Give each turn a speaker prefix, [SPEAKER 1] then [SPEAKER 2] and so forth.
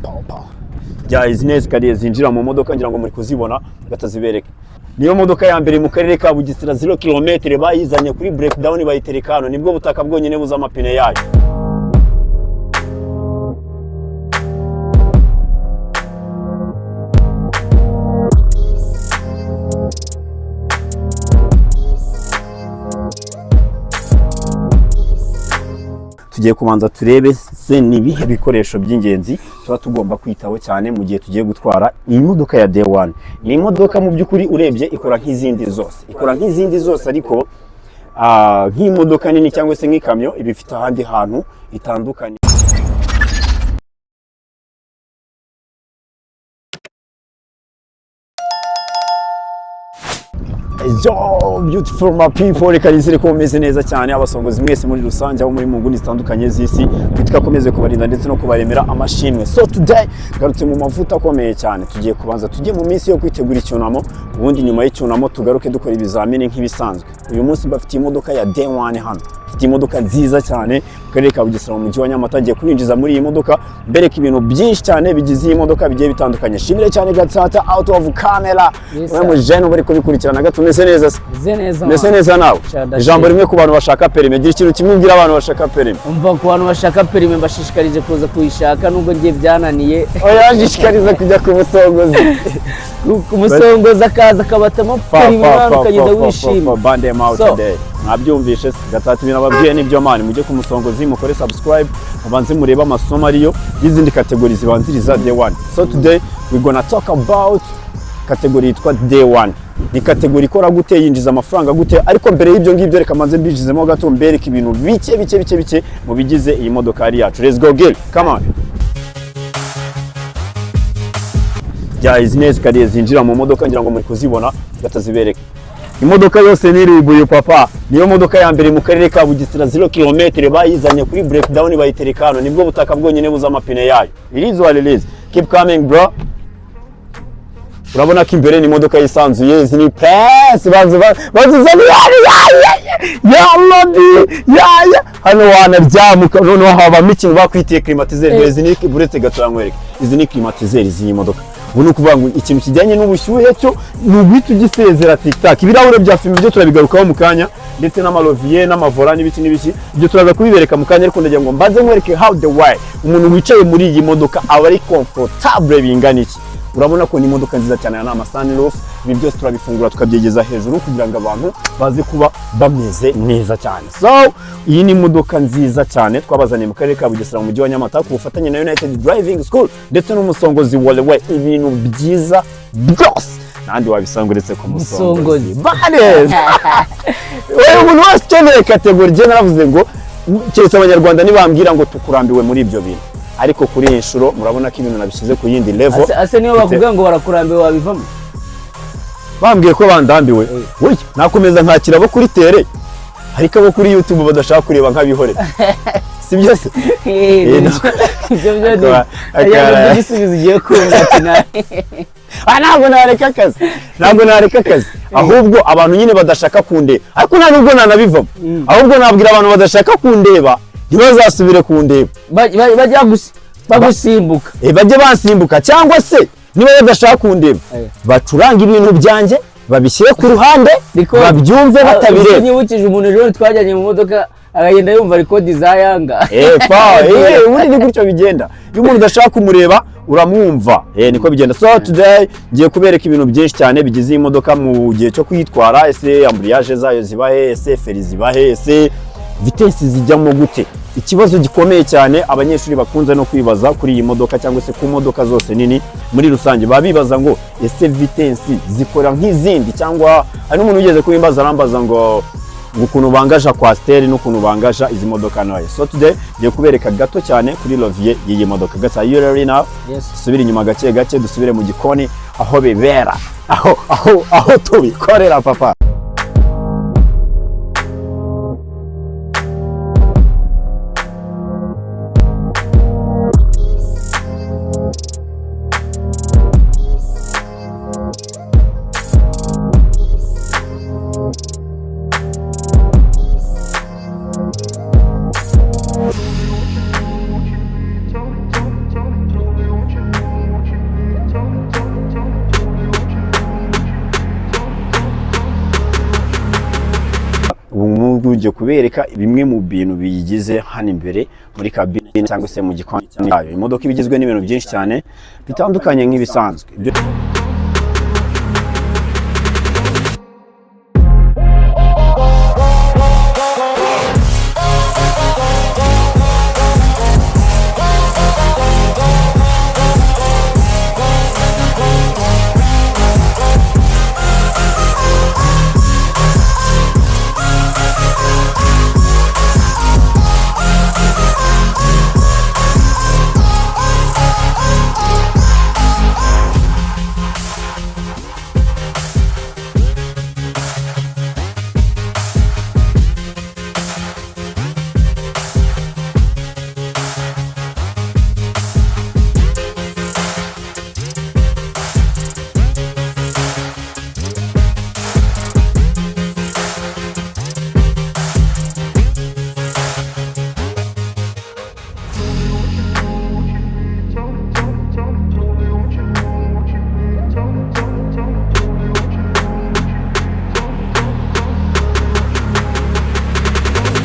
[SPEAKER 1] Pow, pow. Ya, izi ni escalier zinjira mu modoka, ngira ngo muri kuzibona, batazibereka. Niyo modoka ya mbere mu karere ka Bugesera, 0 km, bayizanye kuri breakdown bayitereka hano. Nibwo butaka bwonyine buza amapine yayo. Tugiye kubanza turebe se ni ibihe bikoresho by'ingenzi tuba tugomba kwitaho cyane mu gihe tugiye gutwara iyi modoka ya Day One. Ni imodoka mu by'ukuri urebye ikora nk'izindi zose, ikora nk'izindi zose, ariko nk'imodoka nini cyangwa se nk'ikamyo iba ifite ahandi hantu itandukanye. Yo, beautiful my people, reka nizere ko mumeze neza cyane, abasongozi mwese muri rusange aho muri mu nguni zitandukanye z'isi, twikakomeze kubarinda ndetse no kubaremera amashimwe. So today garutse mu mavuta akomeye cyane. Tugiye kubanza tujye mu minsi yo kwitegura icyunamo, ubundi nyuma y'icyunamo tugaruke dukora ibizamini nk'ibisanzwe. Uyu munsi mbafitiye imodoka ya Day One hano. Mfite imodoka nziza cyane mu karere ka Bugesera, mu mujyi wa Nyamata. Ngiye kubinjiza muri iyi modoka, mbereka ibintu byinshi cyane bigize iyi modoka bigiye bitandukanye. Shimire cyane Gatsata out of camera.
[SPEAKER 2] Yes,
[SPEAKER 1] we
[SPEAKER 2] sir.
[SPEAKER 1] Mujene uba uri kubikurikirana gato, umeze neza se?
[SPEAKER 2] Meze neza.
[SPEAKER 1] Meze neza nawe?
[SPEAKER 2] Cyane.
[SPEAKER 1] Ijambo rimwe ku bantu bashaka permis, gira ikintu kimwe ubwira abantu bashaka permis.
[SPEAKER 2] Umva, ku bantu bashaka permis, mbashishikarije kuza kuyishaka nubwo ngiye byananiye.
[SPEAKER 1] Oya, nshishikariza kujya ku Musongozi.
[SPEAKER 2] Ku Musongozi akaza akabatamo permis, mwana, ukagenda wishimye.
[SPEAKER 1] Bande out
[SPEAKER 2] So.
[SPEAKER 1] today mwabyumvishe se? Gatsata ibintu ababwiye nibyo, man. Mujye ku Musongozi, mukore subscribe, mubanze murebe amasomo ariyo y'izindi category zibanziriza Day One. So today we gonna talk about category yitwa Day One. Ni category ikora gute, yinjiza amafaranga gute? Ariko mbere y'ibyo ngibyo, reka manze mbinjizemo gato, mbereke ibintu bike bike bike bike mu bigize iyi modokari yacu. Let's go girl, come on. Ya, izi ni escalier zinjira mu modoka, ngira ngo muri kuzibona, batazibereka. Imodoka yose ni ribuyu papa. Niyo modoka ya mbere mu karere ka Bugesera, 0 km, bayizanye kuri breakdown bayitereka hano. Nibwo butaka bwonyine buza amapine yayo. It is what it is. Keep coming, bro. Urabona ko imbere ni imodoka yisanzuye. Izi ni press banzu banzu ya lodi ya ya hano wanaryamuka. Noneho habamo ikintu bakwitiye climatiseur. Izi ni, buretse gato nkwereke, izi ni climatiseur z'iyi modoka. Ubu ni ukuvuga ngo ikintu kijyanye n'ubushyuhe cyo ni uguhita ugisezera tiktak. Ibirahure bya fumé byo turabigarukaho mu kanya, ndetse n'ama levier n'ama volant n'ibiki n'ibiki, ibyo turaza kubibereka mu kanya. Ariko ndagira ngo mbanze nkwereke how the way umuntu wicaye muri iyi modoka aba ari comfortable bingana iki. Urabona ko ni imodoka nziza cyane. Aya ni ama sunroof. Ibi byose turabifungura tukabyegeza hejuru kugira ngo abantu baze kuba bameze neza cyane. So iyi ni imodoka nziza cyane twabazaniye mu karere ka Bugesera, mu mujyi wa Nyamata, ku bufatanye na United Driving School ndetse n'Umusongozi Walewe. Ibintu byiza byose n'ahandi wabisanga uretse ku Musongozi.
[SPEAKER 2] Musongozi.
[SPEAKER 1] Baneza wewe, umuntu wese ukeneye category, njye naravuze ngo keretse Abanyarwanda nibambwira ngo tukurambiwe muri ibyo bintu, ariko kuri iyi nshuro murabona ko ibintu nabishyize ku yindi level.
[SPEAKER 2] Ase niyo bakubwira ngo barakurambiwe, wabivamo?
[SPEAKER 1] Bambwiye ko bandambiwe, burya nakomeza nkakira abo kuri terrain, ariko abo kuri YouTube badashaka kureba nk'abihorera, si byo se?
[SPEAKER 2] Ibyo byo ni
[SPEAKER 1] Akaba-
[SPEAKER 2] ayo igisubizo ugiye kumva ati na
[SPEAKER 1] Ah, ntabwo nareka akazi, ntabwo nareka akazi. Ahubwo abantu nyine badashaka kundeba, ariko nta nubwo nanabivamo. Ahubwo nabwira abantu badashaka kundeba ntibazasubire kundeba.
[SPEAKER 2] Bajya bagusimbuka.
[SPEAKER 1] Bajye bansimbuka, cyangwa se niba badashaka kundeba, bacuranga ibintu byanjye babishyire ku ruhande, babyumve batabireba.
[SPEAKER 2] Nyibukije umuntu ejo twajyanye mu modoka, akagenda yumva record za Yanga.
[SPEAKER 1] Pa, ubundi ni gutyo bigenda. Iyo umuntu udashaka kumureba uramwumva. Niko bigenda. So today ngiye kubereka ibintu byinshi cyane bigize iyi modoka mu gihe cyo kuyitwara. Ese embrayage zayo ziba he? Ese feri ziba he? Ese vitesse zijyamo gute? Ikibazo gikomeye cyane abanyeshuri bakunze no kwibaza kuri iyi modoka, cyangwa se ku modoka zose nini muri rusange, baba bibaza ngo ese vitesse zikora nk'izindi? Cyangwa hari n'umuntu wigeze kubimbaza, arambaza ngo ukuntu bangaja Coaster n'ukuntu bangaja izi modoka ntoya. So today ngiye kubereka gato cyane kuri levier y'iyi modoka. Gasa, you ready now?
[SPEAKER 2] Yes.
[SPEAKER 1] Dusubire inyuma gake gake, dusubire mu gikoni aho bibera, aho tubikorera papa. ngubu ngiye kubereka bimwe mu bintu biyigize hano imbere muri kabine cyangwa se mu gikoni cyayo. Imodoka iba igizwe n'ibintu byinshi cyane bitandukanye nk'ibisanzwe. Ibyo